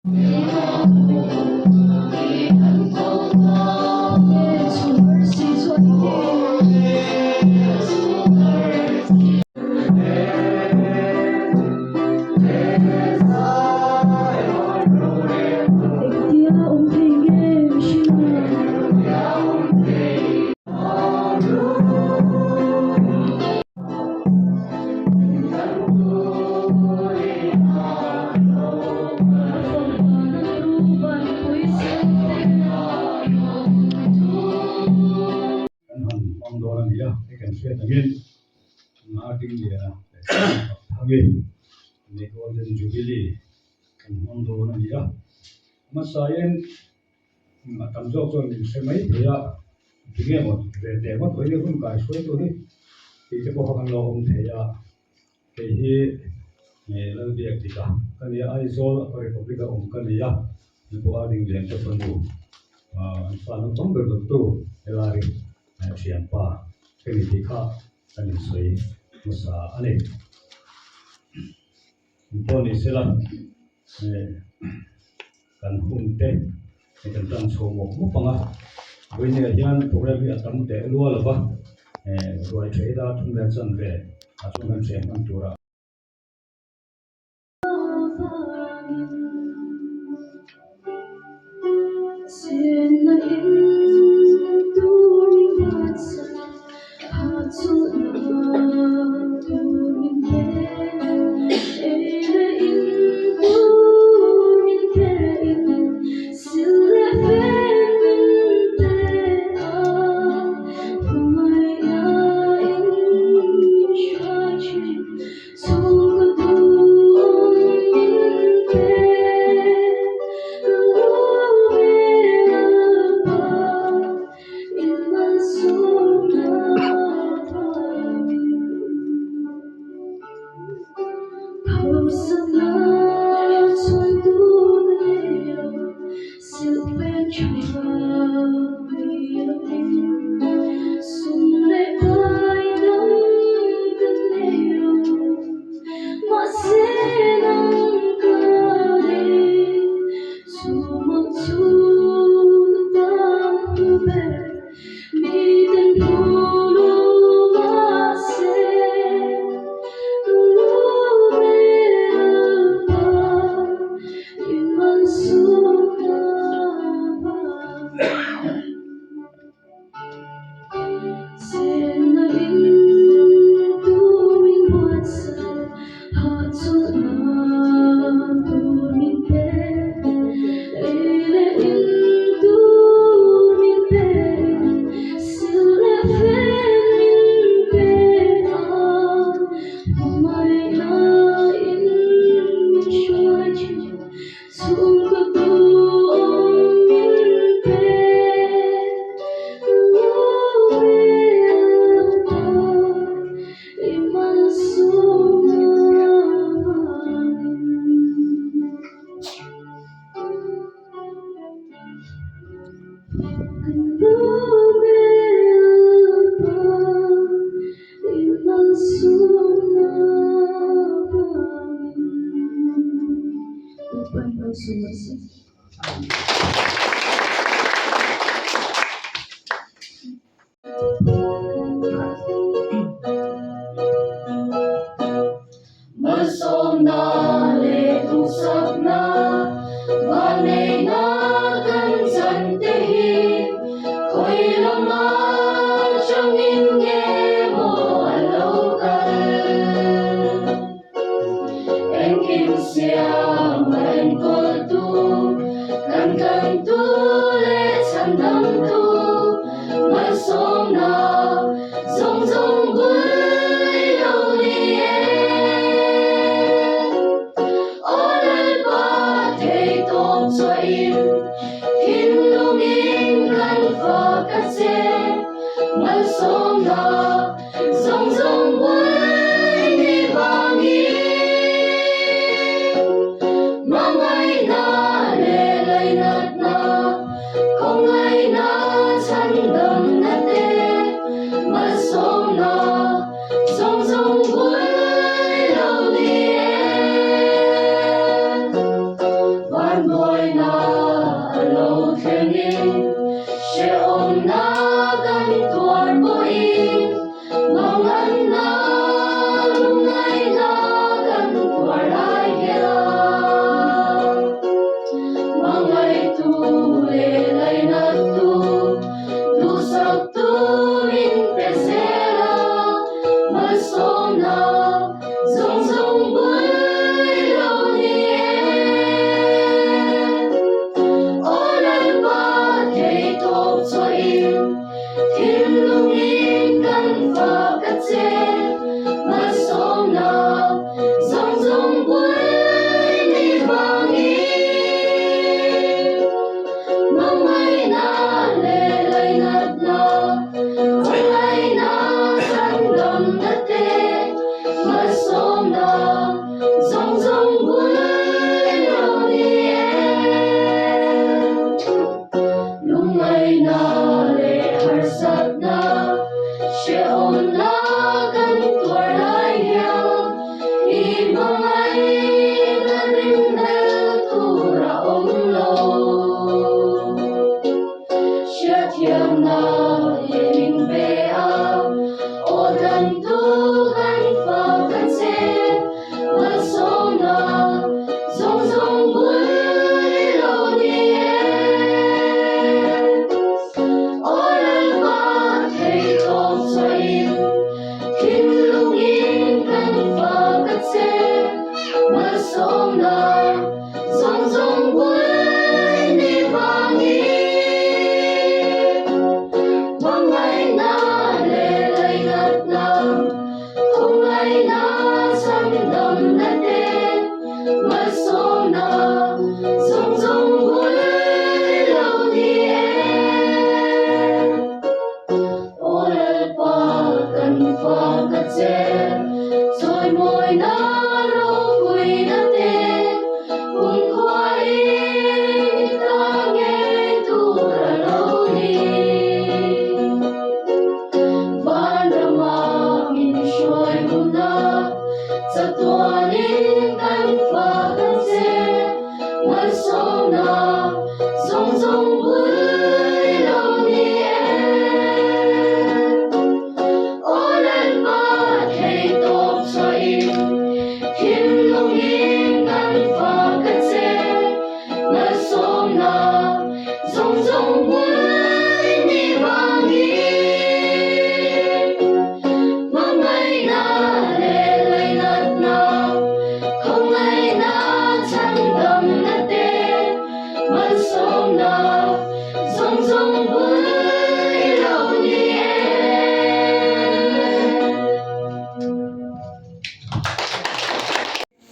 Engtia awm thei nge mihring Kan han hmang dawn a ni a, hei kan hriat angin Nghating Liana leh Thangi ni Golden Jubilee kan hmang dawn a ni a, hmasain A tam zawk chuan min hre mai thei a, tinge maw ve teh ngawt mai hi hun kai hruai tur hi tih te pawh kha kan lo awm thei a, kei hi Lalbiak dik a ka ni a, Aizawl Republic a awm ka ni a, ni pawh a Ringlian te fanu an fa naupang ber ber tu helai thianpa ka ni tih kha kan insawi hmasa a ni. Pawh ni sela kan hun te kan tan chho mawp mawp ang a, vawinia hian program hi a tam teh lual lo va, ruai theih dar thum leh chanve ah chuan kan hreh hman tur a. na kan tuar pawhin mangan na lungngaihna kan tuar lai hian hmangaihtu leh lainattu duhsaktu min pe zel a, malsawmna zawng zawng bul i lo ni e. Aw Lalpa theitawp chhuahin thinlungin kan fak a che, malsawmna zawng zawng bul i ni vangin. Hmangaihna leh lainatna, khawngaihna chhandamna te, malsawmna zawng zawng bul i lo ni e. Lungngaihna leh harsatna, hrehawmna kan tuar lai hian i hmangaihna rinhlel tur a awm lo. Hriatthiamna i min pe a, aw tlantu kan fak a che, malsawmna zawng zawng bul i lo ni e. Aw Lalpa theitawp chhuahin thinlungin kan fak a che, malsawmna zawng zawng bul i ni vangin hmangaihna leh lainatna khawngaihna chhandamna te malsawmna zawng zawng bul i lo ni e. Aw Lalpa kan fak a che, chawimawina ropuina te kumkhuain i ta ngei tur a lo ni. Vanrama min hruai huna chatuanin kan fak a che, malsawmna zawng zawng bul i lo ni e. Aw Lalpa theitawp chhuahin thinlungin kan fak a che, malsawmna zawng zawng bul i ni vangin hmangaihna leh lainatna khawngaihna chhandamna te malsawmna zawng zawng bul i lo ni e.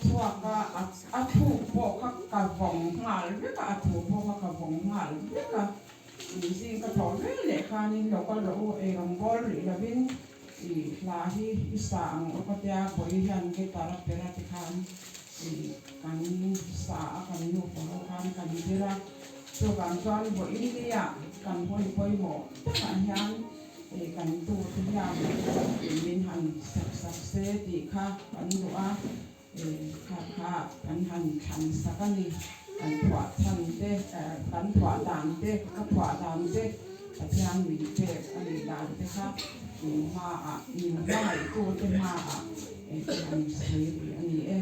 Chhuak a, a thluk pawh kha ka vawng nghal vek a, a thu pawh kha ka vawng nghal vek a. Zing ka thawh vel leh khanin lo kal rawh u, eirawng bawl rih lovin i hla hi i sa ang u ka tia, Bawihi hian guitar a per a tikhan i kan sa a, kan nupa ho khan kan zir a. Chuvang chuan vawiin nia kan hun pawimawh takah hian i kan tute hian min han sak sak se tih kha kan duh a. Kha kha kan han thlan sak a ni. Kan phuah chhan te, kan phuah dan te, ka phuah dan te, Pathian min pek a nih dan te kha min hmaah, min hmangaihtute hmaah ka han sawi rih a ni e.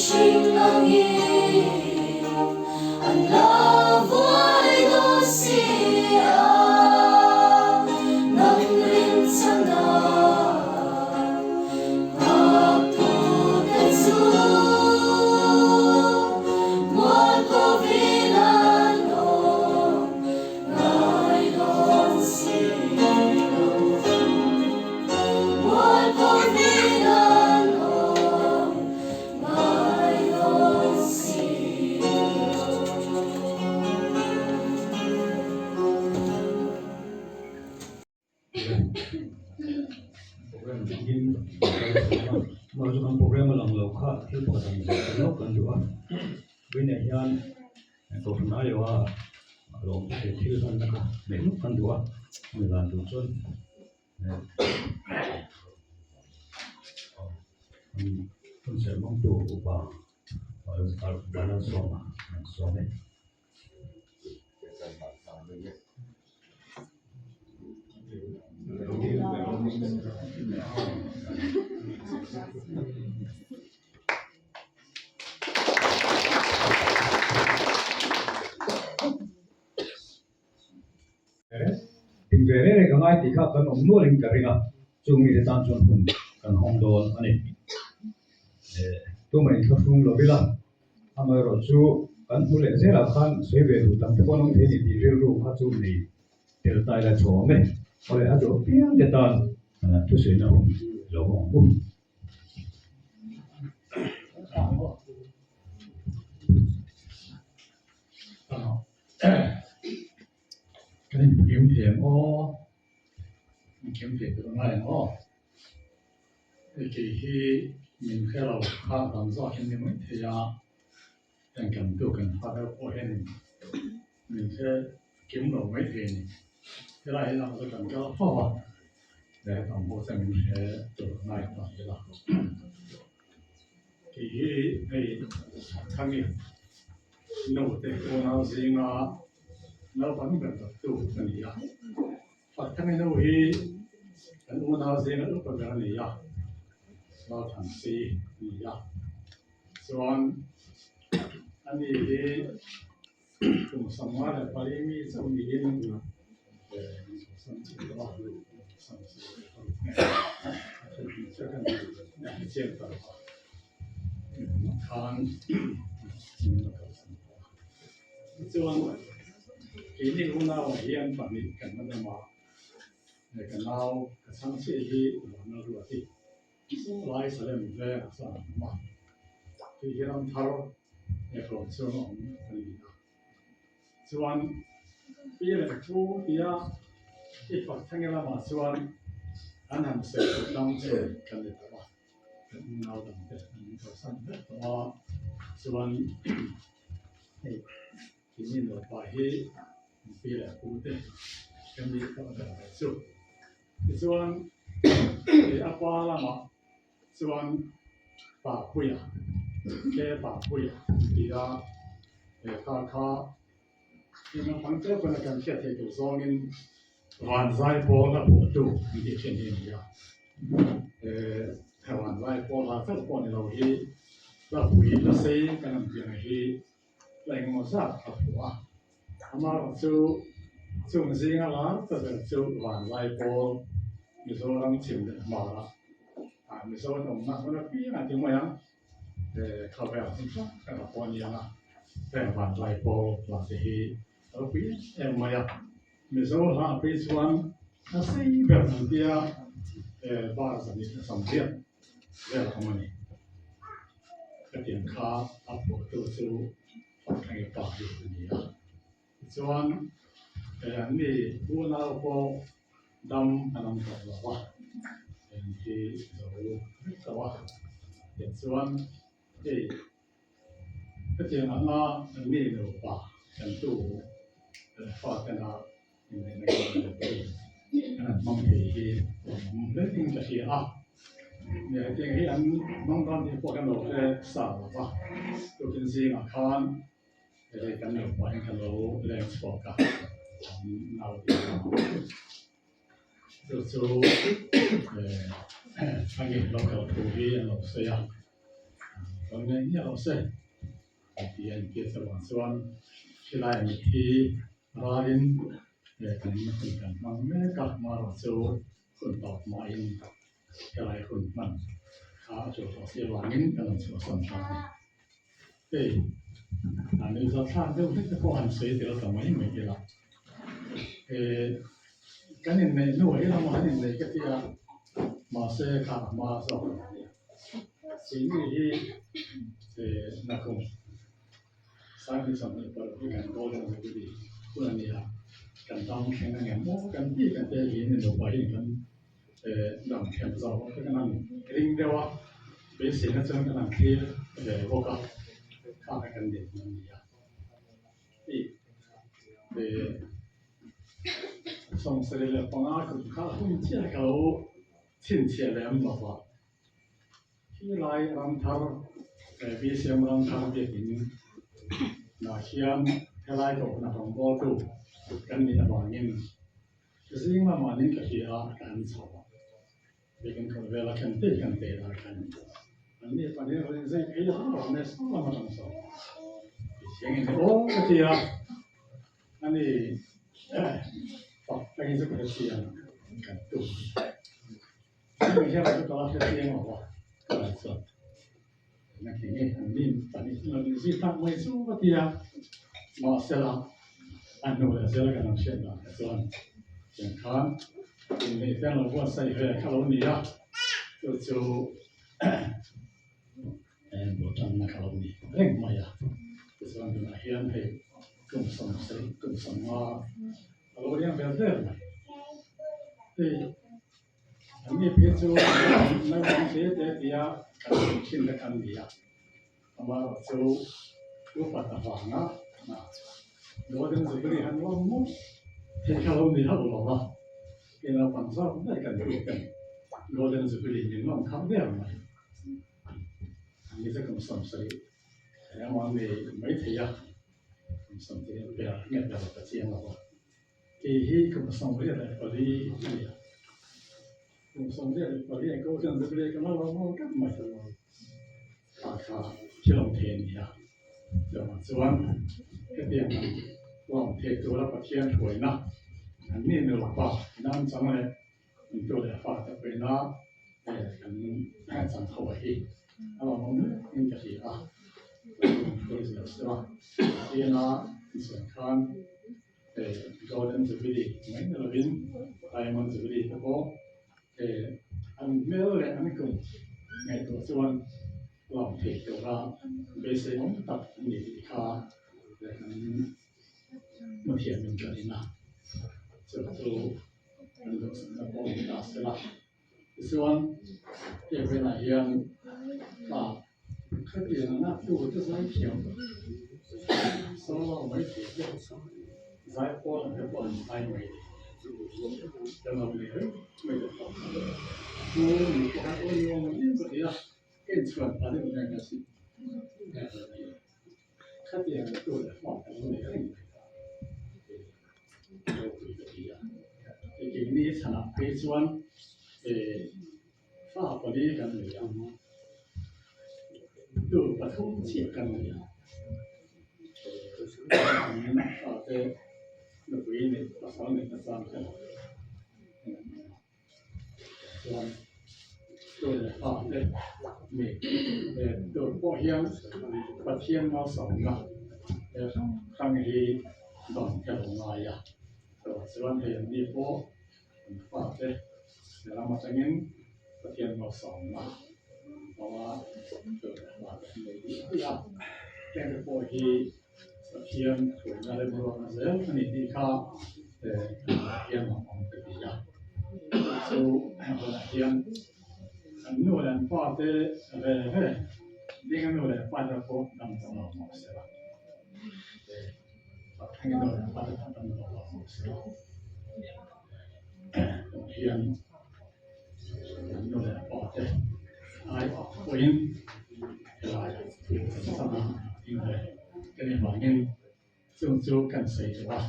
Mihring angin an la vuai dawn si a, nang rinchhana nghaktute chu mualphovin an awm ngai dawn si lo. Mualphovin an awm ngai dawn si lo. Program hmangin amaherawhchu kan program a lang lo kha thil pakhat ang zir ta lawk kan duh a vawiinah hian kohhran aiawha lawm thei thil hmanna kha neih lawk kan duh a hemi dan tur chuan hun serh hmangtu upa Vanlalsawma an sawm e. Ding ve reng reng ka ngai tih kha kan awm nualin ka ring a, chung mite tan chuan hun kan hawng dawn a ni. Tumah inthlahrung lo ila, amaherawhchu kan hmu leh zelah khan sawi ve duh tam te pawh an awm thei a ni tih rilru kha chu nei tel ta ila chhuah awm e. Awle a duh apiang te tan thusawiina hun lo awm ang u. Kan inkim thiam aw, inkim thei tur ngai ang aw. Hei kei hi min hre lo kha dang zawk in ni mai thei a, heng kan tu kan fa deuh pawh hian min hre kim lo mai thei a ni. Helai hi lang chu kan kal fo a, hetang pawh chuan min hre tur ngai ta ila. Kei hi hei Thangi. Naute unau zinga naupang ber dawttu ka ni a, Fathani nu hi kan unau zinga upa ber a ni a, Lalthansi a ni a, chuan ani hi kum 54 mi chauh niin chiang ta lo a. Khan chuan keini unau ah hian pahnih kan la dam a, ka nau ka chhang chiah hi Vanna Ruati lai Salem vengah chuan an awm a, hei hi ramthar Ephraim chhunga awm a ni a. Chuan pi leh pu tia i fak thleng lamah chuan an han sawi tur dang chu kan ni tawh a, kan unau dang te an in kalsan vek tawh a, chuan hei keini nupa hi pi leh pu te kan nih tawh ber mai chu. Tichuan hei a pa lamah chuan Papuia ke Papuia tia he kha kha i naupang te pawn a kan hriat theih tur zawngin Vanzai pawl a pawhtu an tih thin hi a ni a. He Vanzai pawl ha chauh pawh ni lo hi Hlapui Lasei kan han tih ang hi la engemaw zat a phuah a. Amaherawhchu chung zinga lar ta ber chu Vanlai pawl Mizoram chhim leh hmara ah Mizo an awmna hmun apiang a ti mai ang. Khawvel hmun hrang hrang a pawh a ni ang a, heng Vanlai pawl lah te hi a ropui em em mai a. Mizo hla phei chuan a sei ber ang tia bar zahnih a sam riat vel a awm a ni. Hetiang kha a phuahtu chu Fathlengi pa hi a ni a. Tichuan an ni unau pawh dam an awm tawh lo va, eng hi zo vek lo a. Tichuan hei hetiang anga an ni nupa kan tu fatena inneihna kan an han hmang thei hi awm hle in ka hria a. Hetiang hi an hmang dawn tih pawh kan lo hre sa lo va, tukin zingah khan hei kan nupa hian kan lo leng chhuak a, an nau tih a. Chu chu a nge local thu hi an lo sawi a. Chuan ngei ngei lo se an ti a intir che vang chuan khilai mitthi ralin kan hun kan hmang mek a, amaherawh chu hun tawp hmain helai hun hman kha a tul tawh si avangin kan rawn chhuahsan ta a ni. Hei a nuihzat thlak deuh hlek te pawh han sawi tel ta mai mai ila. Kan inneih hnuah hi lamah an inneih ka ti a, mahse kha a hma zawk a ni. Keini hi nakum Sanghnih 26 hi kan Golden Jubilee hun a ni a, kan dam thleng a ngem maw kan tih kan te hi ni nupa hian kan dam thleng zawk te kan han ring deuh a, beiseina chuan kan han thlir ve bawk a, kha kha kan dinhmun a ni a. 75 kum kha hun chiah ka lo chhinchhiah leh an lo va. Khi lai ram thar BCM ram thar biakin nah hian helai kohhran a rawngbawltu kan nih avangin zing lamah nin ka hria a ka han chho a. Biakin kawt vela khan tih kan teh lai khan anni pahnih rawn inzei phei a rawn ne saw lam atang sawn thiang in aw ka ti a ani fak takin chu ka hre chiang kan tum ani hian chu ka la hre chiang lo a ka la chuan na khi nge anni pahnih chu rawn inzui tak mai chu ka ti a mahsela a hnu leh zel kan han hriat dan kha chuan tiang khan inneih te an lo buatsaih ve kha lo ni a chu chu bawhtanna kha lo ni reng mai a tichuan tunah hian hei kum 70 kum 50 a lo riang vel vel mai hei Anni phei chu naupang te te tia kan sawi thin vek an ni a, amaherawh chu upat avanga Golden Jubilee han lawm ngawt theih kha lo ni hauh lo va, kei naupang zawk daih kan tuk ten Golden Jubilee min lawm khalh der mai. Anni chu kum 70 emaw an ni maithei a, kum 70 an per nge per ka chiang lo va. Kei hi kum 74 a ni a, kum 74 a ko chuan Jubilee ka la lo maw tlat mai kha kha thil awm thei a ni a, chuvang chuan hetiang ang lawm thei tura Pathian hruaina an ni nupa nan chang leh an tu leh fate pawina kan chang ho hi a lawmawm hle in ka hria a, hruai zel sela Pathiana insawi khan. Golden Jubilee mai ni lovin Diamond Jubilee te pawh an hmel leh an kum ngaihtuah chuan lawm thei tura beisei awm tak an ni tih kha an hmu thiam in ka ring a, chu chu an duhsakna pawh ni ta se la. Tichuan heng velah hian pa khatiang anga tu te zai thiam solo mai thei pawh zai pawl ang te pawh an zai mai thei kan awm leh reng mai te pawh chu mi pawh khan aw ni awm em ka ti a ka inchhuan phah deuh nen ka si khatiang tu leh fa kan awm leh reng mai ta ropui ka ti a keini chhanah phei chuan fa pali kan nei a tu pathum chiah kan nei a fa te nupui neih pasal neih na chang kha Chuan tu leh fa te mi tur pawh hian Pathian malsawmna he hrang hrang hi dawn ka lo ngai a. Chuan hei an ni pawh an fa te he ram atangin Pathian malsawmna hmanga tu leh fa te an nei dih dih a. Heng te pawh hi Pathian thuina remruatna zel a ni tih kha Pathian a awm ka ti a. Chu hunah hian an nu leh an pa te ve ve ding a nu leh pa te pawh dam tawh lo mah se la, Pathian nu leh pa te pawh dam tawh lo mah se la, Pathian an nu leh pa te ai awk pawhin helaiah kan chang a ding ve ka nih vangin chung chu kan sawi duh a,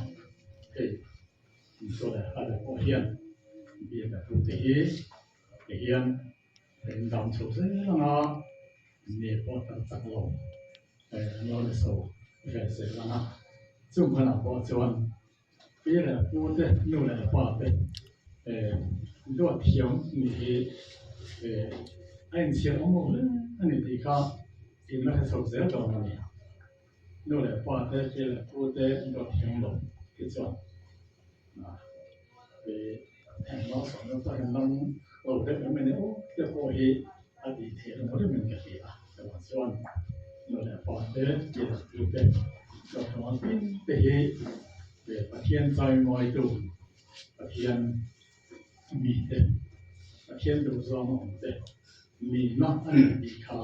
hei Isua leh Father pawh hian biak a tu te hi ti hian kan dam chho zel ang a. Ne pawh tar chak lo an lo ni so ve zel ang a, chung hmunah pawh chuan pi leh pu te nu leh pa te duat thiam nih hi a inchhiar awm lo hle a ni tih kha in la hre chho zel dawn a ni. Nu leh pa te pi leh pu te duat thiam lo hi chuan Engmah sawi lo chuan lam lo deuh em emaw te pawh hi a tih theih emaw rim in ka hria a, chuvang chuan nu leh pa te, pi leh pu te, hlauhthawn tin te hi Pathian chawimawitu, Pathian mi te, Pathian duhzawng a awm te nihna a ni tih kha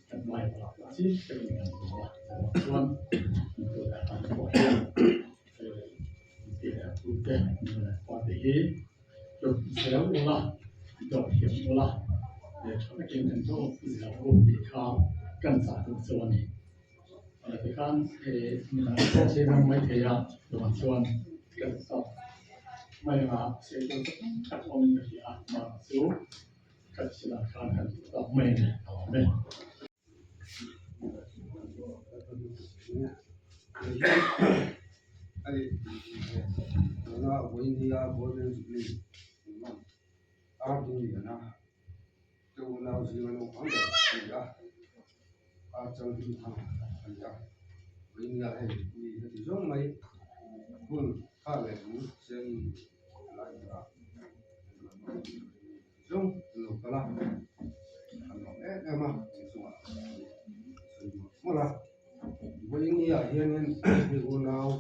kan Bible ah pawh chiang takin kan hmu a, chuvang chuan nu leh pa te pawh hian Tih leh pu te nu leh pa te hi hlawt zel ula, dawt thiam ula, leh tha takin an dawt zel u tih kha kan chah duh chu a ni. Tikhan midang pawh hi ram mai thei a, chuvang chuan kan chak mai anga sei tur chu tam tak awmin ka hria a, mahse chu ka thilah khan kan tih tak mai a ni a awm e. Tuna vawinia Golden Jubilee hmuhnawm ar ding liana te unau zinga naupang ber a ni a, ar chang hlim thang a ni a, vawinia hei mi heti zawng mai hun kha leh lung chengin lai berah Zawng an lo kal a, an nuam em em a, in chungah an sawi mawlh mawlh a. Vawinia hianin hei unau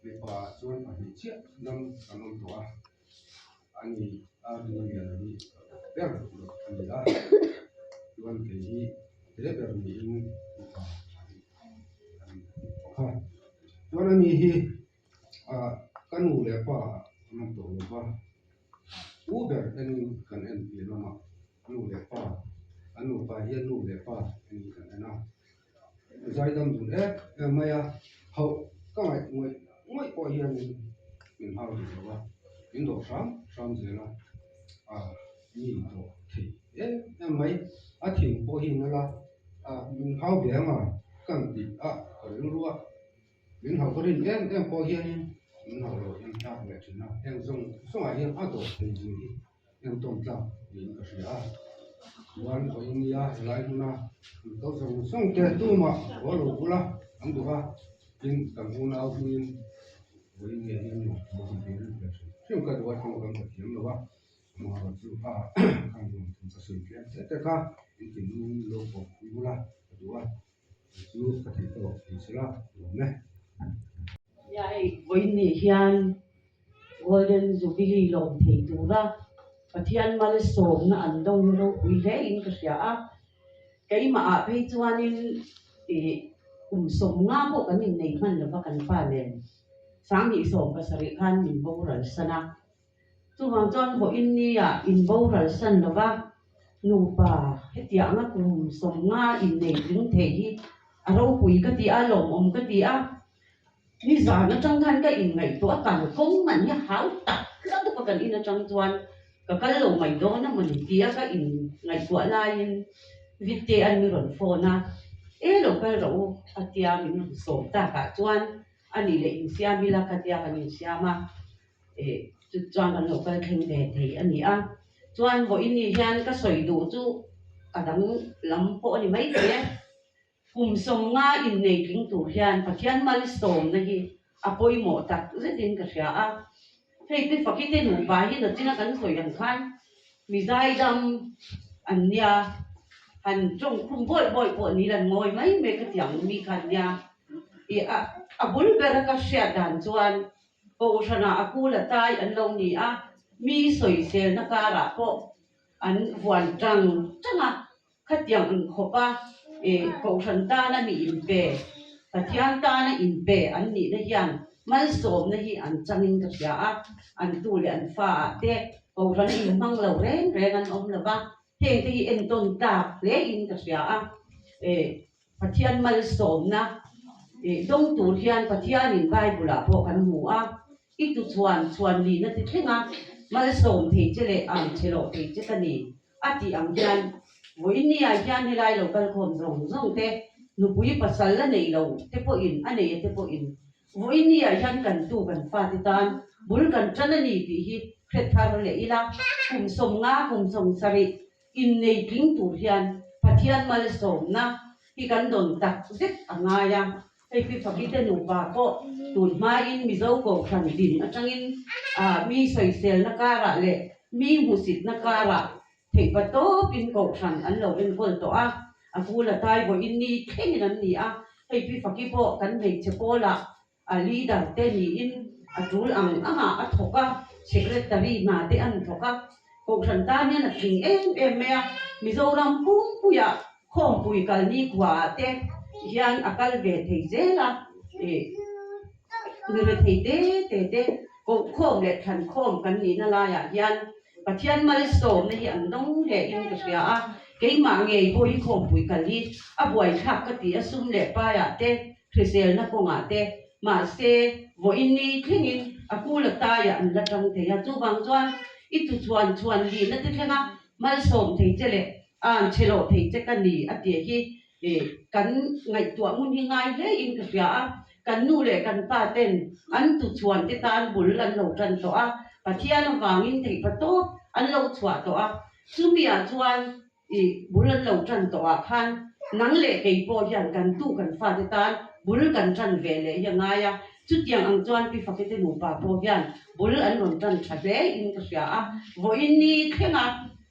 mipa chuan pahnih chiah dam kan awm tawh a, ani a ringlian hi ber dawt a ni a, chuan kei hi te ber niin mipa pahnih kan ni bawk a. Chuan ani hi ah ka nu leh pa an awm tawh lo va. U ber enin kan en piah lamah nu leh pa, an nupa hian nu leh pa enin kan en a, zaidam dun em em mai a, hauh ka ngaih ngawih ngawih pawh hianin min hau duh lo a, min dawh hram hram zel a, ah mi dawh thei em em mai, a thin pawh hi nala ah min hau ve ang a kan tih a ka rilru a. Min hauh ka rin em em pawh hianin min hauh loh hian tlak leh thin a, heng zawng zawngah hian a dawh thei zir hi entawn tlak niin ka hria a. Chuan vawiin nia helai hmuna an kal zawng zawng te tumah haw lo bula an duh a, tin kan unau hmingin vawiin nia hian nuam thu han ti rilru ve hrim hrim ka duh a, tawngkam ka thiam lo a, amaherawhchu chu a khan nuam thu ka sawi tlem te te kha engtin lo pawh pui bula ka duh a. Chu ka theih tawh thei sela lawm e. Nia hei vawiin nih hian Golden Jubilee lawm thei tura Pathian malsawmna an dawng hi ropui hle in ka hria a. Keimah ah phei chuanin ih kum sawmnga pawh kan innei hman lova kan pa nen Sanghnih 70 khan min boral san a. Chuvang chuan vawiin nia in boral san lova Nupa, hetianga kum 50 innei tling thei hi a ropui ka ti a, lawmawm ka ti a. Nizan atang khan ka inngaihtuah a, kalkawng man hi hau tak hlauh a kan in atang chuan ka kal lo mai dawn a mawni tia ka inngaihtuah laiin Vitea'n mi rawn phone a, E lo kal rawh u a tia min rawn sawm takah chuan a nih leh insiam ila ka tia kan insiam a. Eh chu chuan kan lo kal thleng ve thei a ni a, chuan vawiin ni hian ka sawi duh chu a dang lam pawh a ni mai thei e. Kum 50 innei tling tur hian Pathian malsawmna hi a pawimawh tak zetin ka hria a, hei pi Fakite nupa hi nachina kan sawi ang khan mi zaidam an nia, han tawngkhum bawi bawi pawh ni lan ngawi mai mai ka ti ang mi kha an nia. Ih a a bul bera ka hriat dan chuan Kohhranah a kul a tai an lo ni a, mi sawiselna karah pawh an vuan tang tang a, khatiang ang khawpa Kohhran tana mi inpe, Pathian tana inpe an nihna hian malsawmna hi an changin ka hria a, an tu leh an faah te Kohhran inhmang lo reng reng an awm lo va, hengte hi entawn tlak hlein ka hria a. Pathian malsawmna dawng tur hian Pathianin Bible-ah pawh kan hmu a, I tu chhuan chhuan lihna ti thleng a, malsawm thei che leh ang che loh thei che ka ni, a tih ang hian Vawiinniah hian helai lo kalkhawm zawng zawng te, nupui pasal la nei lo te pawhin, a nei a te pawhin vawiinniah hian kan tu kan fate tan bul kan tan a ni tih hi hre thar leh ila, kum 50, kum 70 innei tling tur hian Pathian malsawmna hi kan dawn tak zet a ngai a. Hei pi Fakite nupa pawh tun hmain Mizo Kohhran din atangin mi sawiselna karah leh mi hmusitna karah theihpa tawpin Kohhran an lo enkawl tawh a, a kula tai vawiin ni thlengin an ni a. Hei pi Faki pawh kan hmeichhe pawlah a leader te niin a tul ang angah a thawk a, secretary hna te an thawk a. Kohhran tan hian a tling em em mai a, Mizoram pumpuiah Khawmpui kalni khuaah te hian a kal ve thei zel a, ih mi rethei te te te kohkhawm leh thlankhawm kan nihna laiah hian Pathian malsawmna hi an dawng hle in ka hria a, keimah ngei pawh hi khawmpui kal hi a buaithlak ka ti a, sum leh paiah te hriselna kawngah te mahse vawiin ni thlengin a kula taiah an la tang thei a, chuvang chuan i tuchhuan chhuan lihna te thlenga malsawm thei che leh An chhe loh thei che ka ni a tih hi kan ngaihtuah ngun hi ngai hle in ka hria a, kan nu leh kan pa ten an tuchhuan te tan bul an lo tan tawh a, Pathian avangin theihpa tawp an lo chhuah tawh a, chumi ah chuan bul an lo tan tawh ah khan nang leh kei pawh hian kan tu kan fate tan bul kan tan ve leh hi a ngai a, chutiang ang chuan Pi Fakete nupa pawh hian bul an rawn tan tha hle in ka hria a, vawiin ni thleng a.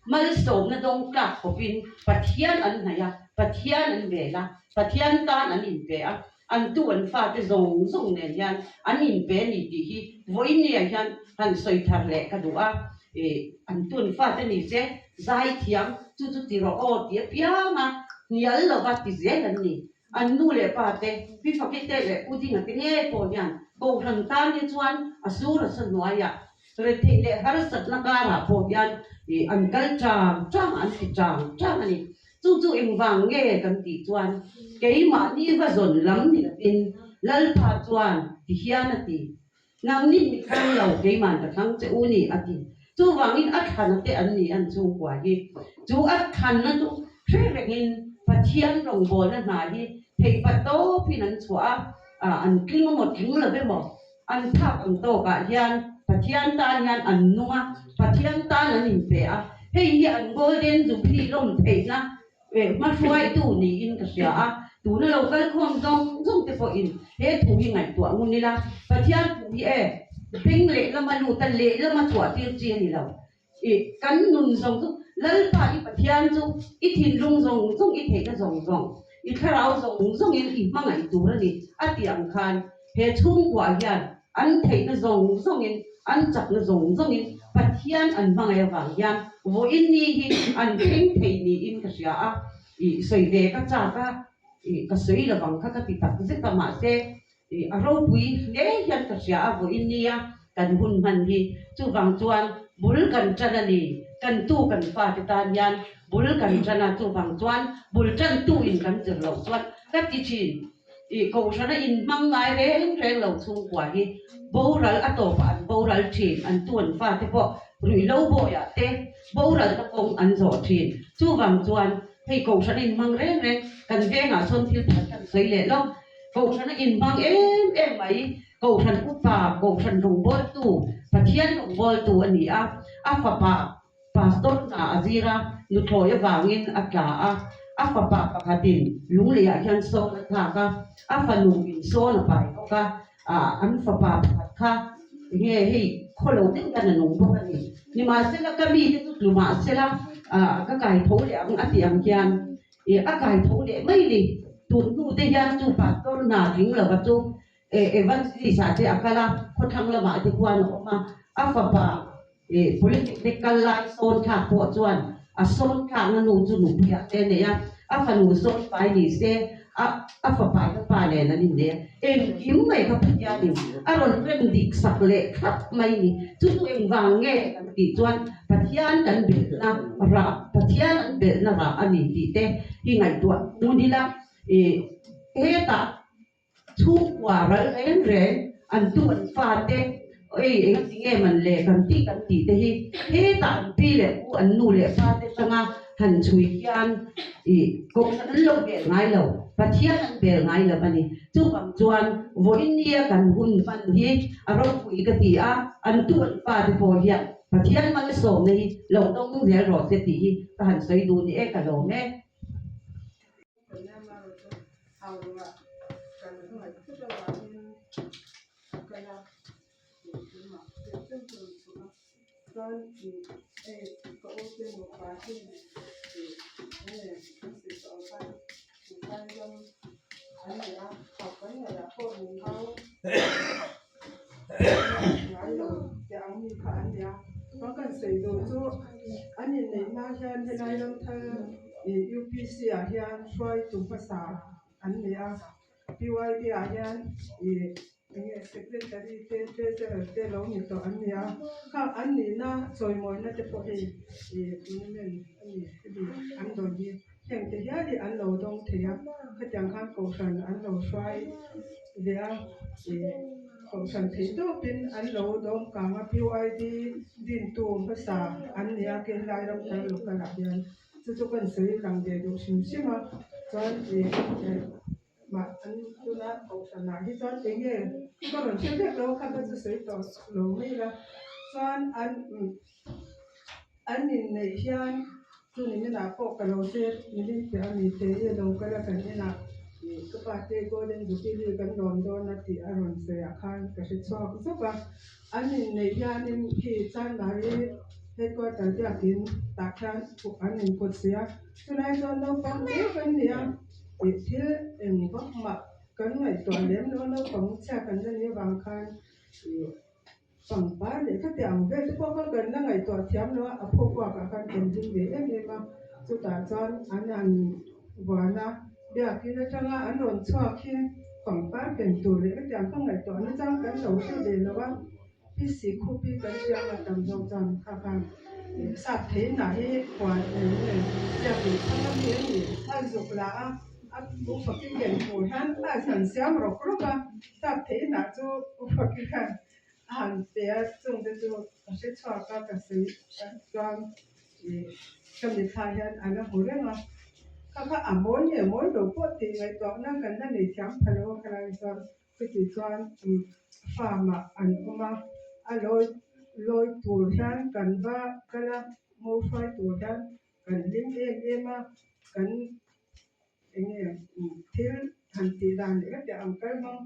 Malsawmna dawng tlak khawpin Pathian an hnaih a, Pathian an vel a, Pathian tan an inpe a, an tu an fate zawng zawng nen hian an inpe a ni tih hi vawiinniah hian han sawi thar leh ka duh a, ih an tu an fate ni se zai thiam chu chu ti rawh aw ti apiang a, hnial lova ti zel an ni. An nu leh pa te, Pi Fakite leh Pu Dinga te ngei pawh hian Kohhran tan hi chuan a sur a sa hnuaiah Retheih leh harsatna karah pawh hian an kal chang chang a, an ti chang chang a ni. Chu chu engvang nge kan tih chuan keimahni va zawn lam ni lovin Lalpa chuan ti hian a ti, Nangni mi thlang lo, keiman ka thlang che u ni a ti. Chuvangin a thlana te an ni an chhungkua hi. Chu a thlanna chu hre rengin Pathian rawngbawlna hna hi theihpa tawpin an chhuah a, an tling emaw tling lo emaw An phak ang tawkah hian Pathian tan hian an nung a, Pathian tan an inpe a, hei hi an Golden Jubilee lawm theihna hmahruaitu niin ka hria a, tuna lo kal khawm zawng zawng te pawhin he thu hi ngaihtuah ngun ila, Pathian thu hi e beng lehlama lut a, lehlama chhuah tir chi a ni lo. I kan nun zawng chu Lalpa i Pathian chu i thinlung zawng zawng, i theihna zawng zawng, i thlarau zawng zawngin i hmangaih tur a ni a tih ang khan he chhungkuah hian an theihna zawng zawngin, an chakna zawng zawngin Pathian an hmangaih avang hian vawiin ni hi an thleng thei niin ka hria a, i sawi ve ka chak a, i ka sawi lovang kha ka ti tak zet a mahse Ih a ropui hle hian ka hria a vawiin nia kan hun hman hi. Chuvang chuan bul kan tan a ni. Kan tu kan fate tan hian bul kan tan a, chuvang chuan bul tan tu in kan zir loh chuan ka ti thin. Ih kohhrana inhmang ngai reng reng lo chhungkua hi boral a tawpah an boral thin, an tu an fate pawh ruihlo bawiah te boralna kawng an zawh thin. Chuvang chuan hei kohhrana inhmang reng reng kan vengah sawn thil pakhat kan sawi leh lo. Kohhran a inhmang em em mai. Kohhran upa, Kohhran rawngbawltu, Pathian rawngbawltu a ni a. A fapa Pastor hna a zir a, nuthlawi avangin a tla a. A fapa pakhatin lungleiah hian sawn a thlak a, a fanu in sawn a pai bawk a. An fapa pakhat kha nge hei khaw lo deuh hian a nung bawk a ni. Nimahsela ka mite chu tlu mahsela ka kai tho leh ang a tih ang hian Ih a kai tho leh mai ni. Tun hnu te hian chu pastor hna tling lova chu evangelist ah te a kal a, khawthlang lamah te khuan a awm a, a fapa ih polytechnic kal lai sawn thlak pawh chuan a sawn thlakna nu chu nupuiah te a nei a, a fanu sawn fai ni se a a fapa in a pa nen an innei a, engkim mai kha Pathianin a rawn rem dik sak leh thlap mai ni. Chu chu engvang nge kan tih chuan Pathian kan belhna rah, Pathian an belhna rah a ni tih te hi ngaihtuah ngun ila, ih hetah chhungkua ral reng reng an tu an fate. Oi, engati nge man le kan tih kan tih te hi hetah an pi leh pu an nu leh pa te tanga han chhui hian ih kohhran an lo bel ngai lo, Pathian an bel ngai lo a ni. Chuvang chuan vawiin nia kan hun hman hi a ropui ka ti a, an tu an pa te pawh hian Pathian malsawmna hi lo dawng zel rawh se tih hi ka han sawi duh ni e ka lawm e. UPC ah hian hruaitu hmasa an ni a PYD ah hian ih eng nge secretary te treasurer te lo ni tawh an ni a khang an nihna chawimawina te pawh hei ih monument a ni hemi an dawn hi heng te hial hi an lo dawng thei a khatiang khan kohhran an lo hruai ve a ih kohhran theih tawpin an lo dawng kang a PYD dintu hmasa an ni a Kerala ram thar local ah hian. Chu chu kan sawi lang ve duh hrim hrim a, chuan ih mah an tuna kohhran ah hi chuan eng nge ka rawn hre vek lo kha ka chu sawi tawh lo mai la, chuan an an inneih hian chu ni minah pawh ka lo hre milim piah a ni te i lo kal a kan inah ih ka pa te golden jubilee kan lawm dawn a tih a rawn sawi ah khan ka hre chhuak zuk a. An inneih hianin khi Chanmari headquarter biakin tah khian an inkawt si a, chulai chuan naupang te kan ni a, tih thil eng vak mah kan ngaihtuah lem lo a, naupang chhia kan la nih avang khan ih pangpar leh khati ang vel te pawh kha kan la ngaihtuah thiam lo a, a phawkhuakah khan kan ding ve em em a, chutah chuan an han vuan a. Biakin atanga an rawn chhuak hi pangpar ken tur leh hetiang ka ngaihtuah nachang kan lo hre ve lo a, pi sikhup hi kan hriang a tam zawk chuan kha khan sap theinah hi huan eng nge biakin thang a mi a ni a zuk la a, a ufakin ken tur hian a han siam rawk rawk a, sap theinah chu ufakin khan a han pe a chungte chu ka hre chhuak a ka sawi chuan ih ka mitthla hian a la hmu reng a kha kha a mawi nge mawi lo pawh tih ngaihtuahna kan la nei thiam pha lo a khalai chuan chuti chuan ih farm ah an awm a a lawi lawi tur hian kan va kal a mo hruai tur hian kan hlim em em a kan eng nge thil han tih dan leh ka tih ang kal hmang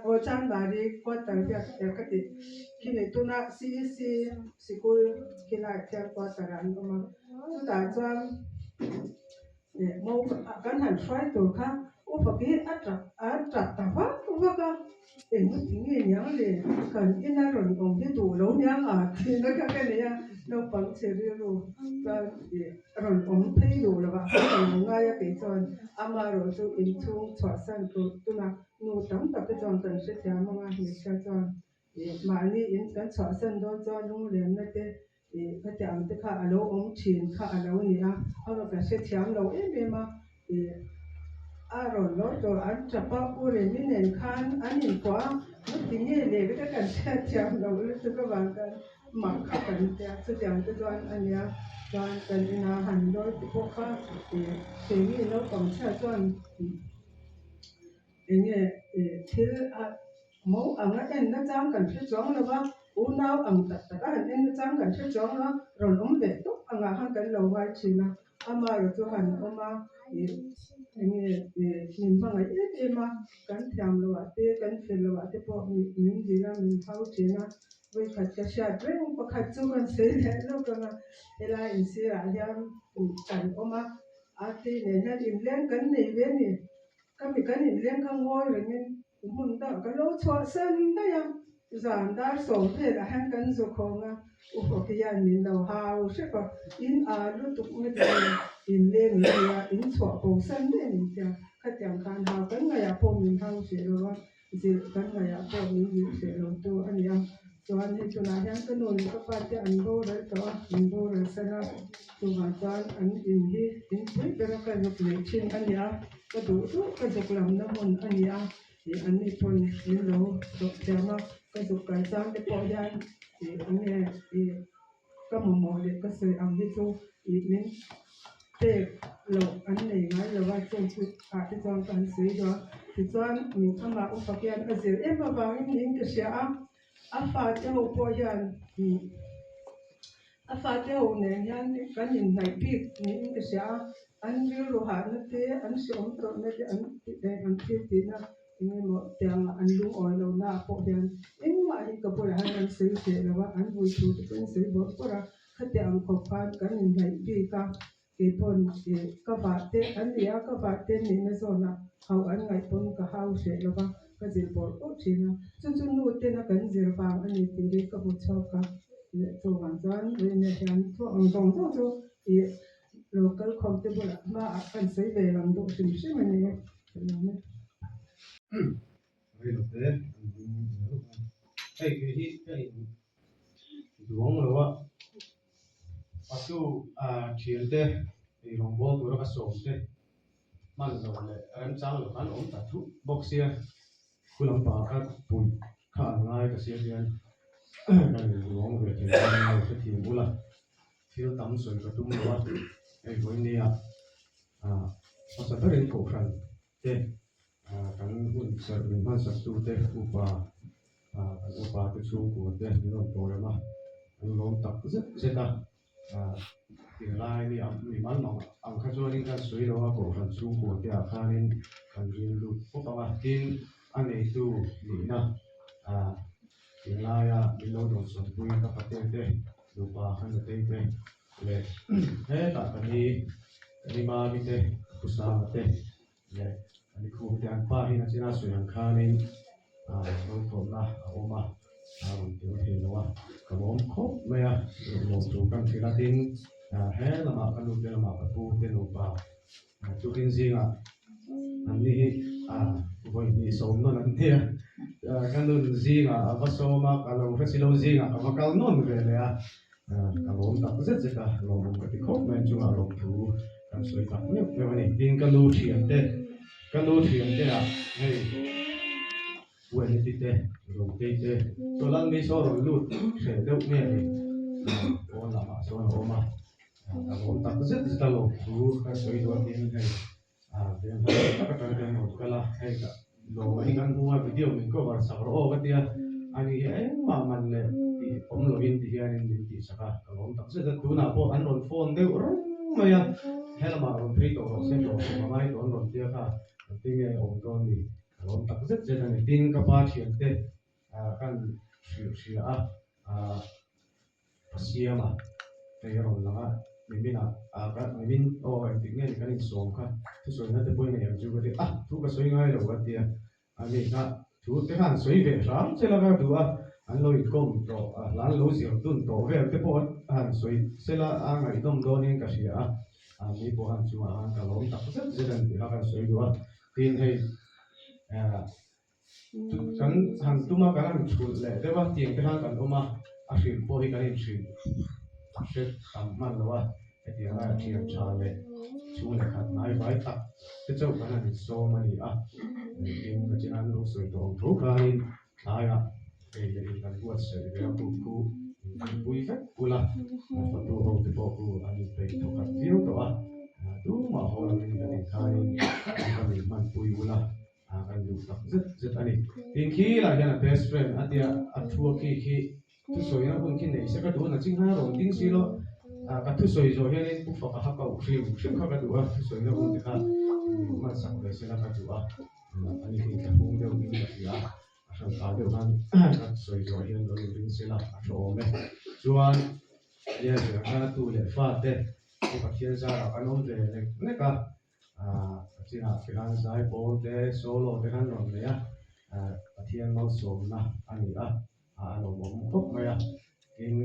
aw Chanmari quarter biak te ka tih khi ni tuna CEC sikul khilaiah khian quarter ah an awm a chutah chuan ih mo kan han hruai tur kha upa khi a tap a tap ta vak vak a engati nge niang le kan ina rawn awm hi duh lo niang a tihna kha ka nei a naupang chhe rilru chuan ih. Rawn awm phei duh lo ah ka lo ngai a kei chuan amaherawh chu inchhung chhuahsan tur tuna nu tam tak te chuan kan hrethiam ang a hmeichhia chuan ih mahni in kan chhuahsan dawn chuan lunglenna te ih khatiang ang te kha a lo awm thin kha a lo ni a ama ka hrethiam lo em em a ih a rawn lo tur an tap a u Remi nen khan an inkuah a chuti nge leh vek a kan hriatthiam loh lutuk avang khan. Mah kha kan tia chutiang te chuan a nia chuan kan ina han lawi te pawh kha ih keini naupang chhia chuan eng nge ih thil a mo anga en na chang kan hre chuang lo va unau ang tak tak a han en na chang kan hre chuang lo a rawn awm ve tawp angah khan kan lo ngai thin a amaherawh chu han awm a ih eng nge ih min hmangaih em em a kan thiam loh ah te kan fel loh ah te pawh min zir a min hau thin a. Vawikhat ka hriat reng pakhat chu kan sawi leh lawk ang a, helai insirah hian kan awm a, a tei nen hian inleng kan nei ve a ni. Ka mi kan inleng kha ngawi rengin hmun dangah ka lo chhuahsan daih a, zan dar sawm velah hian kan zu khawng a, u Hawki hian min lo hau hrep a, in a lutuk nge tih inleng in nei a, in chhuah bo san daih a ni tia, khatiang khan hau kan ngaihah pawh min hau hreh lo a. Zilh kan ngaihah pawh min zilh hreh lo tu a ni a, chuan hei tunah hian ka nu leh ka pa te an boral tawh a, min boral san a, chuvang chuan an in hi inpui bera ka zuk neih thin a ni a, ka duh duh ka zuk lamna hmun a ni a, ih an ni pawn min lo dawh thiam a. Ka zuk kal chang te pawh hian ih enge ih ka mamawh leh ka sawi ang hi chu ih min pek loh an nei ngai lo a, chung chu ah te chuan ka han sawi duh a. Tichuan amah upa hian a zir em avangin niin ka hria a, a fate ho pawh hian ih a fate ho nen hian kan inhnaih bik niin ka hria a, an rilru hahna te an hreawm tawrhna te an an thil tihna Eng emaw tianga an lungawi lohna ah pawh hian engmah hi ka bulah hian an sawi hreh lo a, an vui thu te chu an sawi bawrh bawrh a, khati ang khawp khan kan inhnaih bik a, kei pawn ih ka vah te an ni a, ka vah te nihna zawnah hauh an ngaih pawn ka hau hreh lo va, ka zilh bawrh bawrh thin a, chu chu nu tena kan zir vang a ni tih hi ka hmu chhuak a, chuvang chuan vawiinah hian thu ang zawng zawng chu ih local khawm te bulah hmaah kan sawi ve lang duh hrim hrim a ni e. Reilote an ding zel a, hei ve hi ka in duang lo a, patu ah thiante eirawng bawl tura ka sawm te hman lo leh remchang lo khan awm ta thup bawk sia, khu lampang kha puih kha an ngai ta sia hian ka in duang ve thei dawn lo hrethiam ula thil tam sawi ka tum lo a, hei vawinia Hmasa berin kohhran te kan hun serh min hmansak tu te upa kan upa te chhungkua te min rawn tawrem a, an lawm tak zet zet a, tinglai mi mi mal mang ang kha chuanin kan sawi lo a kohhran chhungkua te ah khanin kan rin lut pawp ang a, tin a neitu nihna tinglaia min lo dawnsawnpui ka pate te nupa ka nutei te leh hetah ka ni ka ni mami te ka pu sanga te leh ka ni khum te an pa hi nachin a sawi ang khanin ah rothawhna a awm a a rawn tel thei lo a ka lawm khawp mai a lawm tur kan hrilh a tin ah he lamah ka nu te lamah ka pu te nupa tukin zingah an ni hi ah vawi hnih sawm nawn an nia ka nun zingah a va sawm a ka lo hre si lo zingah ka va kal nawn ve leh a. Ka lawm tak zet zet a, lawmawm ka ti khawp mai chungah lawmthu kan sawi tak meuh meuh a ni. Tin ka nu thiante, ka nu thiante ah hei Uaniti te, Rotei te, chaw lal mi saw rawn lut hreh deuh nge ni pawn lamah sawn a awm a, ka lawm tak zet zet a lawmthu kan sawi duh a tin hei veng hla tak tak atang hian rawn kal a, hei ka lawm hi kan hmu a video min cover sak rawh aw ka tia, ani hi engmah man leh tih awm lovin ti hianin min tih sak a, ka lawm tak zet a, tunah pawh an rawn phone deuh reng mai a, helamah rawn phei tawh rawh se hlawh hlawm a ngai tawh an rawn tia kha, engtin nge awm dawn ni, ka lawm tak zet zet a ni, tin ka pa thiante kan hrilh hria a. A siam a, hei a rawn lang a, mimin ah ah ka mimin aw engtik nge ni kan insawm kha thusawina te pawhin a em chu ka ti a, thu ka sawi ngai lo a tia, a ni kha thu te khan sawi ve hram che la ka duh a, an lo inkawm tawh a hla an lo zir dun tawh vel te pawh a han sawi sela a ngaihdawm dawnin ka hria a, a ni pawh han chungah khan ka lawm tak zet zet a ni tih kha kan sawi duh a, tin hei eh. Kan han tum a, kan han chhulh leh deuh a, tiang te khan kan awm a, a hrilh pawh hi kan inhrilh hre tam hman lo a, hetiang laia thian tha leh chhung leh khat hnai vai tak te chauh kan han insawm a ni a, tin ka chin an lo sawi tawh ang tho khanin tlaiah hei leh in kan buatsaih ve a kut khu inpui vek ula, fatu ho te pawh khu an inpeih thawkhat viau tawh a, tumah haw lovin kan inkhain kan inhmanpui ula. A kan duh tak zet zet a ni. Tin khi lah hian a best friend a tia a thu a khi khi thusawina hun khi nei se ka duh a naching khan a rawn ding si lo. Ka thusawi zawh hianin pu faka kha ka uh hrim hrim kha ka duh a, thusawina hun te kha hmansak ve sela ka duh a. Ani hi thlahung deuh in ka hria a, a hran ta deuh khan ka sawi zawh hian lo inring sela a tha awm e. Chuan yes, khan a tu leh fa te pu Pathian zarah kan awm ve nek nek a. A chinah te khan zaipawl te solo te khan rawn nei a, Pathian malsawmna a ni a, a lawmawm khawp mai a, tin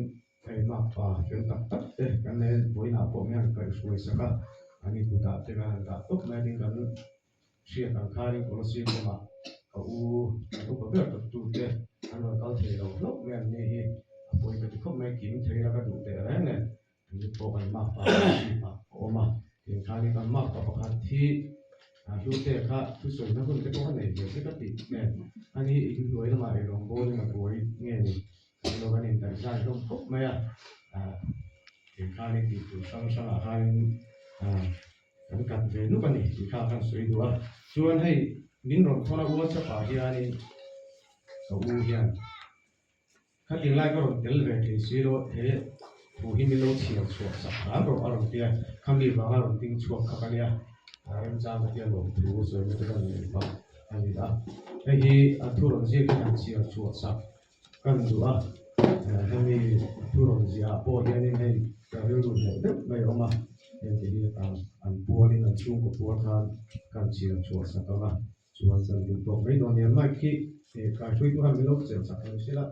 hei makpa fel tak tak te kan nei vawiinah pawh hian kaihhruai sak a, an inkutah te khan an dah tawp mai a, tin kan hriat ang khanin Kolosip lamah ka u kan upa ber tawptu te an rawn kal thei lo hlauh mai an ni hi a pawi ka ti khawp mai, kim thei la ka duh teh reng nen. An ni pawh kan makpa a awm a, tiang khanin kan makpa pakhat hi Hlute kha thusawina hun te pawh a nei ve che ka tih nen ani in hnuai lamah eirawng bawlin a buai nge ni kan lo kan indaihzai hlawm khawp mai a, kei khanin tih tur hrang hrangah khanin kan kat ve nuk a ni tih kha kan sawi duh a, chuan hei min rawn thawn a WhatsApp ah hianin ka u hian Khatin lai ka rawn tel ve thei si lo, he thu hi min lo chhiar chhuah sak hram rawh a rawn ti a, khami vanga rawn ding chhuak kha ka nia, remchang ka tia lawm thu sawina te kan nei phah a ni a, hei hi a thu rawn ziak hi han chhiar chhuah sak kan duh a, hemi thu rawn ziah ah pawh hianin hei ka rilru hneh deuh mai a awm a, heng te hi an pualin an chhungkaw pual khan kan chhiar chhuah sak ang a. Chuan kan duh tawk mai dawn nia mic hi kai hruaitu han milo chelh chak lo sela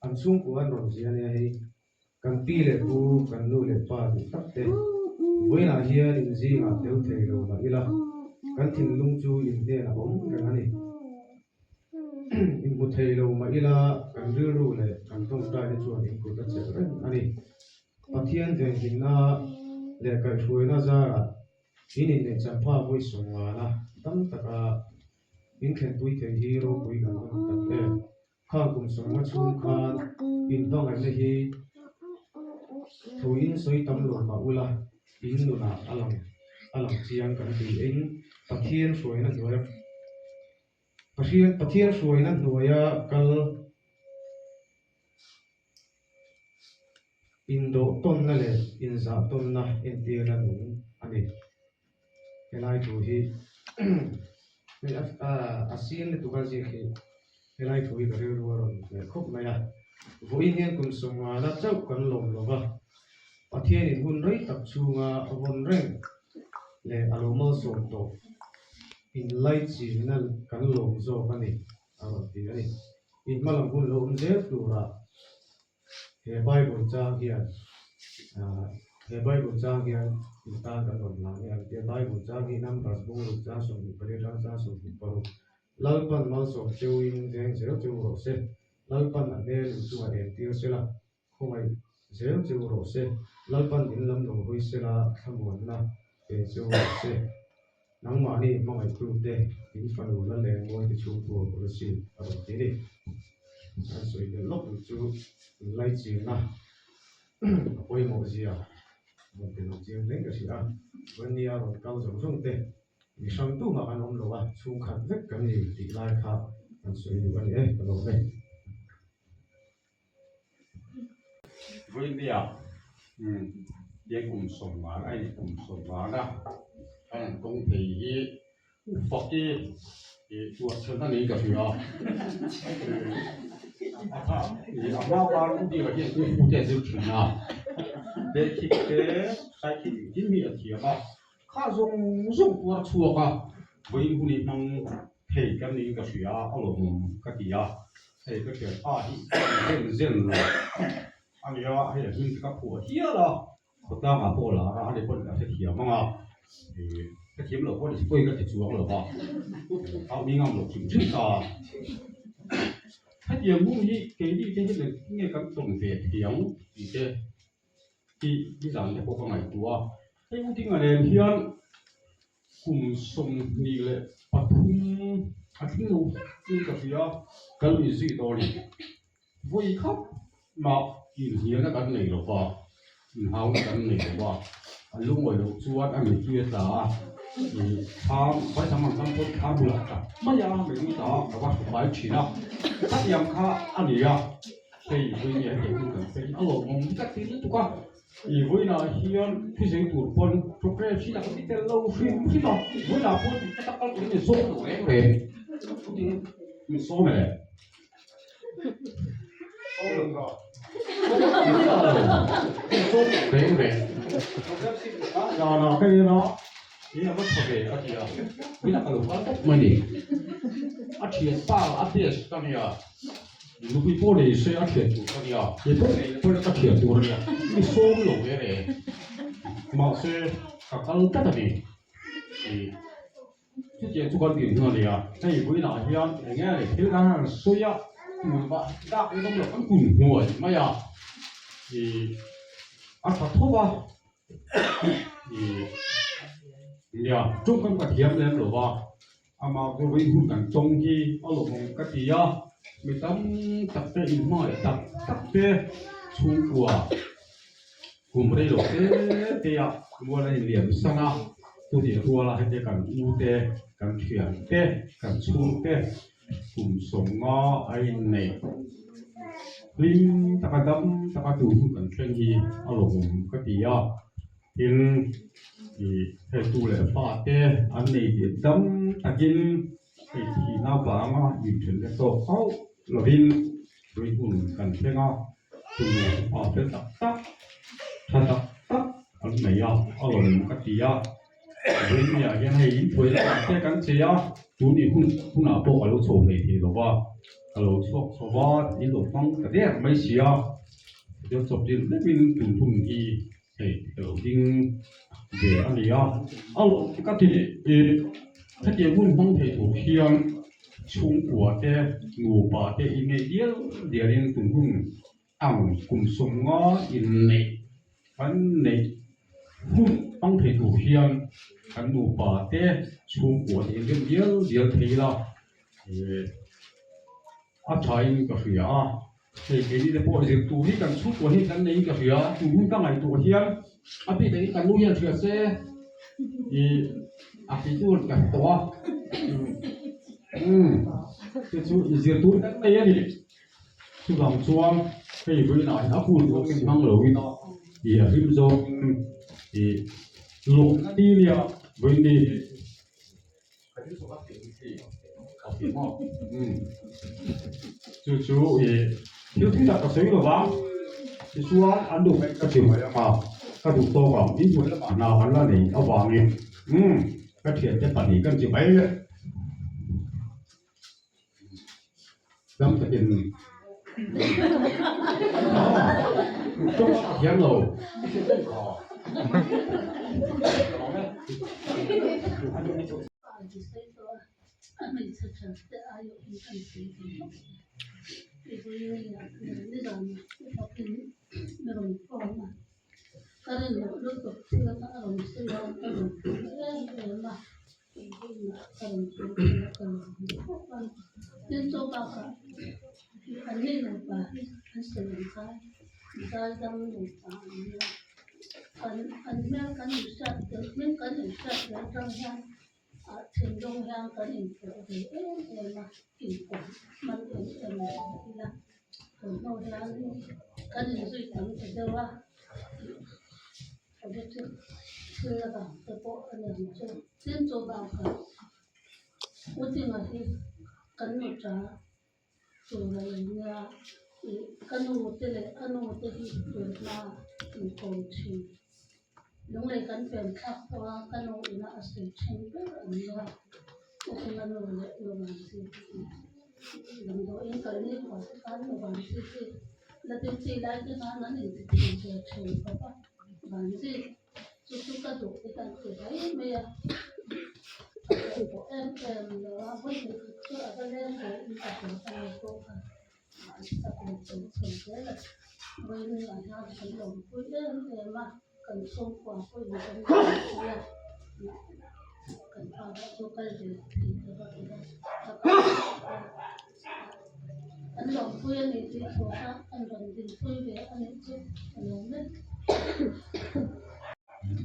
an chhungkua an rawn zia nia hei kan pi leh pu kan nu leh pa duh tak te vawiinah hian in zingah tel thei lo mah ila kan thinlung chu in hnenah awm reng a ni in hmu thei lo mah ila kan rilru leh kan tawngtaina chuan in kut a chelh reng a ni. Pathian venhimna leh kaihhruaina zarah in inneih champha vawi sawmngana tam taka in thlenpui thei hi ropui kan va ni tak em. Khang kum sawmnga chhung khan in hmangaihna hi thuin sawi tam lo mah ula in nunah a lang a lang chiang kan ti in Pathian hruaina hnuaia Pathian hruaina hnuaia kal Indawh tawnna leh inzah tawnna entirna nung a ni. Helai thu hi hei a sin lutuk a ziak hi helai thu hi ka rilru a rawn hmel khawp mai a. Vawiin hian kum sawmngana chauh kan lawm lo va, Pathianin hun rei tak chhunga a vawn reng leh a lo malsawm tawh inlaichinna kan lawm zawk a ni a rawn ti a ni. In hmalam hun lo awm zel turah he Bible chang hian he Bible chang hian in tan kan rawn lang e an tia Bible chang hi Numbers bungruk chang 24 atang chang 26 Lalpan malsawm cheuin veng zel cheu rawh se Lalpan a hmel in chungah entir sela khawngaih zel cheu rawh se Lalpan in lam lo hawi sela thlamuanna pe cheu rawh se. Nangmahni hmangaihtute in fanu la leng mawi te chhungkua policy a rawn ti a ni. An sawi belh lawk ang chu inlaichinna a pawimawh zia rawn ti lang chiang hle ka hria a. Chuan nia rawn kal zawng zawng te mi hrang tumah kan awm lo a, chhungkhat vek kan ni tih lai kha an sawi duh a ni e ka lawm e. Vawinia he kum sawmngan a in kum sawmngan a a in tawng thei hi ufaki tuahchhelna niin ka hria a kha a hma khan u bik ah hian kungfu te a zir thin a basic te saikhit engkim hi a thiam a kha zawng zawng tuar chhuak a vawiin hun hi hmang thei kan niin ka hria a lawmawm ka ti a. Hei ka thian pa hi zen zen lo a nia, hei a hming te ka phuah hial a, khawtlangah pawh lar a, ani pawhin a hrethiam ang a, ih hrethiam loh pawh ni se pawi ka ti chuang lo va, a mi ngam loh hrim hrim ta. Hetiang hun hi keini te hi engtin nge kan tawn ve thiang tih te hi nizan te pawh ka ngaihtuah a, hei u dinga nen hian Kum 23 a tling lo hlek in ka hria, kan inzui dawn a ni. Vawi khat mah inhnialna kan nei lo va, inhauna kan nei lo va, a lungawi loh chuan a mittui a tla a, thlam vaithang ang kam pawhin thlam bulah a tla mai a, mei ta ka va hru fai thin a, khatiang kha a ni a, hei vawi nge hetiang hun kan feng a lawmawm ka ti lutuk a. I vawiinah hian thuzei tur pawn programme hi a ti tel lo hrim hrim a, vawiinah pawh dik taka kal turin min sawm lo reng reng. Chutin min sawm e. Sawm lo ka. Min sawm lo reng reng. Zanah ka en a, in a va tha ve ka ti a, vawiinah ka lo kal tawp mai ni. A thianpa a best ka nia. Nupui pawh nei se a thian tur ka nia, kei pawh nei pawh ka thian tur a nia, mi sawm lo ve re. Mahse ka kal tlat a ni. Ih chutiang chu kan din hun a nia, hei vawiinah hian eng nge ni thil kan han sawi a, tun vah dak in awm lo kan kun hnuai mai a, ih a tha tho a. I nia tawngkam ka thiam lem lo va, amah vawiin hun kan tawng hi a lawmawm ka ti a, mi tam tak te inhmangaih tak tak te chhungkua kum rei lo te te ah mual a inliam san a, chutih ruala hete kan u te, kan thian te, kan chhung te kum 50 a inneih hlim taka dam taka tur hun kan thleng hi a lawmawm ka ti a, tin ih hei tu leh fa te an nei tih dam takin hei thihna vanga inthen te tawk hauh lovin tui hun kan thleng a, tu leh fa fel tak tak tha tak tak an nei a, a lawmawm ka ti a. Vawinia hian hei in thuai lamah te kan che a, tun i hun hunah pawh ka lo chho hlei thei lo va, ka lo chhuak chho va, in lo hmang ta der mai si a, tichuan chawp dil deuhin tun hun hi hei ka lo ding ve a ni a, a lo ka ti i hetiang hun hmang thei tur hian chhungkua te nupa te inneih dial dialin tun hun Ang kum 50 inneih kan neih hun hmang thei tur hian kan nupa te chhungkua te inrem dial dial thei ila a thain ka hria a, hei keini te pawh zir tur hi kan chhungkua hi kan neiin ka hria a, tun hun ka ngaihtuah hian a bik takin kan nu hian hria se ih a ti chu ka hre tawh a, umm te chu zir tur kan nei a ni. Chuvang chuan hei vawiinah hian a hun zawng in hmang lo ina ih a hlim zawng in ih lawmna ni nia vawiin ni hi chu chu ih thil thil tak ka sawi lo vang tichuan an duh mai ka ti mai ang a ka duh tawk ang in hnuai lamah hna an la nei avangin umm ka thiante pahnih kan ti mai le. Dam takin tawng a thiam lo.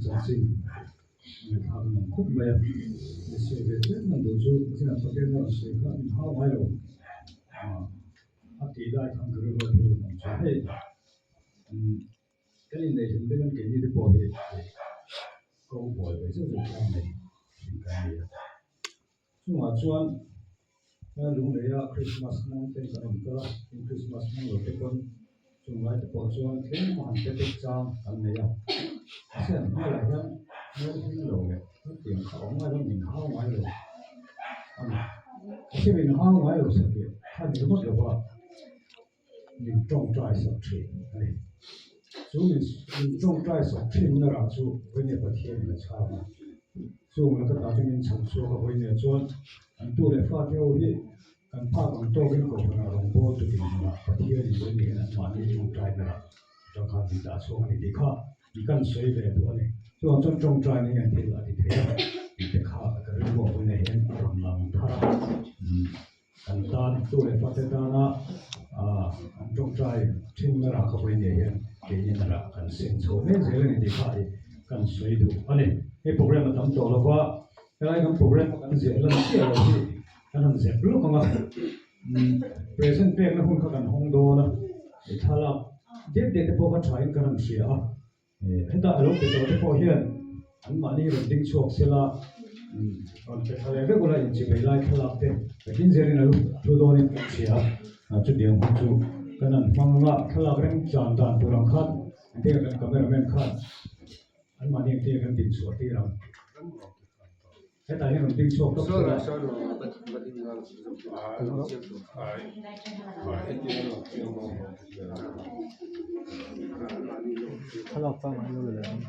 Chanchin ngaihthlak a nuam khawp mai a, mi sawi ve tlem man duh chu zinah Pathian a rawn sawi kha min hau ngai lo a tih lai khan ka rilru a thil rawn awm chu hei kan inneih hlim vek an keini te pawh hi ko buai ve zeuh zeuh kha nei thin kan ni a. Chungah chuan Lungleia Krismas hmang te kan rawn kal a, tin Krismas hmang lo te pawn chung lai te pawh chuan tlem a han pe tek chang kan nei a. Mahse an hmelah hian hmel hlim lo leh hetiang kha awm ngai lo, min hau ngai lo a ni. Mahse min hau ngai lo satliah kha ni ringawt lo va. Min tawngtai sak thin a ni. Chu min tawngtai sak thinna rah chu Vawinia Pathian in a chhang a. Chung laka ta chu min chhan chhuak a, Vawinia chuan an tu leh fate ho hi kan phak ang tawkin kohhranah rawngbâwl tukin hmunah Pathian in Vawinia hian anmahni tawngtaina rah atang khan min dah chhuak a ni tih kha. Kan sawi ve duh a ni. Chuvang chuan tawngtaina hian thil a ti thei a, tih te kha ka rilru a vawiin ah hian a rawn lang thar a. Kan tan tu leh fate tana an tawngtai thinna rah kha vawiin ah hian keini na rah kan seng chho mek zel a ni tih kha i kan sawi duh a ni. Hei program a tam tawh lo va, helai kan program a kan ziah lan chiah lo hi kan han zep lawk ang a. Present pekna hun kha kan hawng dawn a, thlalak diat diat te pawh kha thain ka rawn hria a, hetah a lo pe tawh te pawh hian anmahni rawn ding chhuak sela rawn pe thla leh vek ula inchivei lai thlalak te takin zelin a lu dawnin kan hria a, chutiang hun chu kan han hmang anga thlalak reng chan dan tur ang khan engtin kan cameraman khan anmahni engtin kan dinchhuah tir ang. Hetah hian rawn ding chhuak tawp tawp a. Thlalak pangngai lo la leh ang.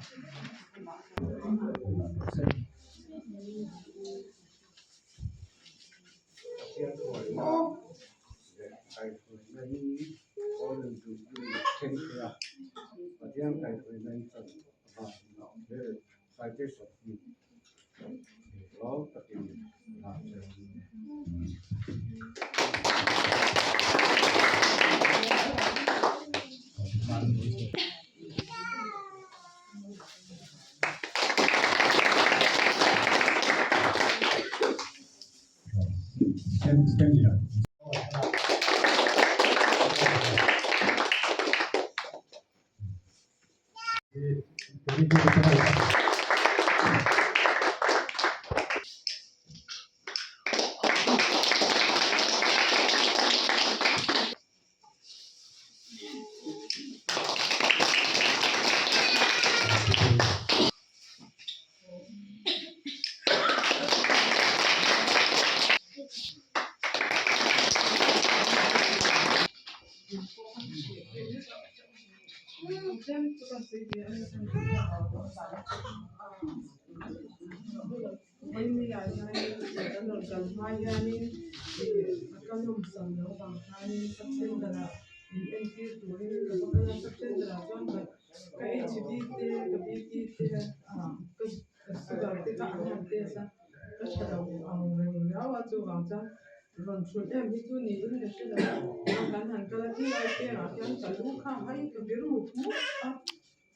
Rawn hrulh em hi chu niin ka hre lo a, kan han kal a thil lai pengah hian ka lu kha hai ka vir mup mup a,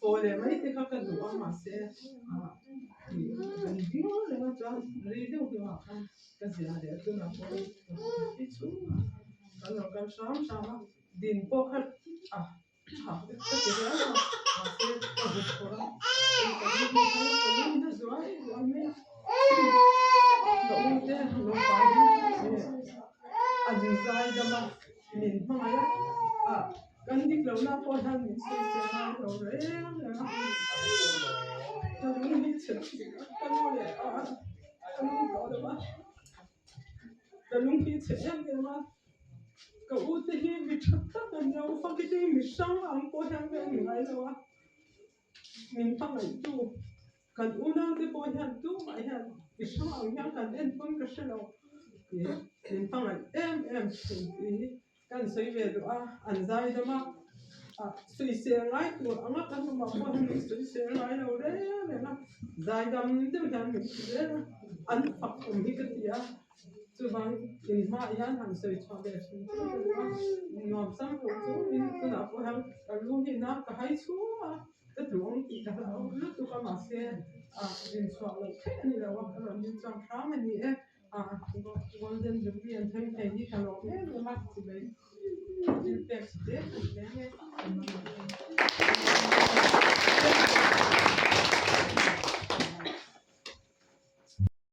haw leh mai te kha ka duh a mahse ah ih kan ding reng a chuan rei deuh hnuah khan ka zia leh tunah pawh i chhungah kan rawn kal hram hram a, din pawh kha ah tha ka ti riau a mahse ka zut phawrh a ka lu hi hai a ka lu hi na zuai zuai mai a ka u te lo pai hi an zai dam a min hmangaih a ah kan dik lo na pawh hian min sawi se ngai lo reng reng a ka lung hi chhe ka nu leh a ka nu tawh lo a ka lung hi chhe em em a. Ka u te hi mi tha tak an lo fak i te hi mi hrang ang pawh hian ka en ngai lo a, min hmangaihtu kan unau te pawh hian tumah hian mi hrang ang hian kan en pawn ka hre lo tih min hmangaih em em thin tih hi ka han sawi ve duh a, an zai dam a, ah sawisel ngai tur anga kan awmah pawh hian min sawisel ngai lo reng reng a, zai dam deuh hian min ti zel a, an fak awm hi ka ti a. Chuvang in hmaah hian han sawi chhuah leh hrim hrim ka duh a, nuam sang lo chu in tunah pawh hian ka lu hi na ka hai chhung a, ka tluang tih ka hlau lutuk a mahse ah rin chhuah loh theih a ni lo a, ka rawn rin chuang hram a ni e, ah Golden Jubilee an thleng thei hi ka lawm em em a, chuvei thil pek te a ni.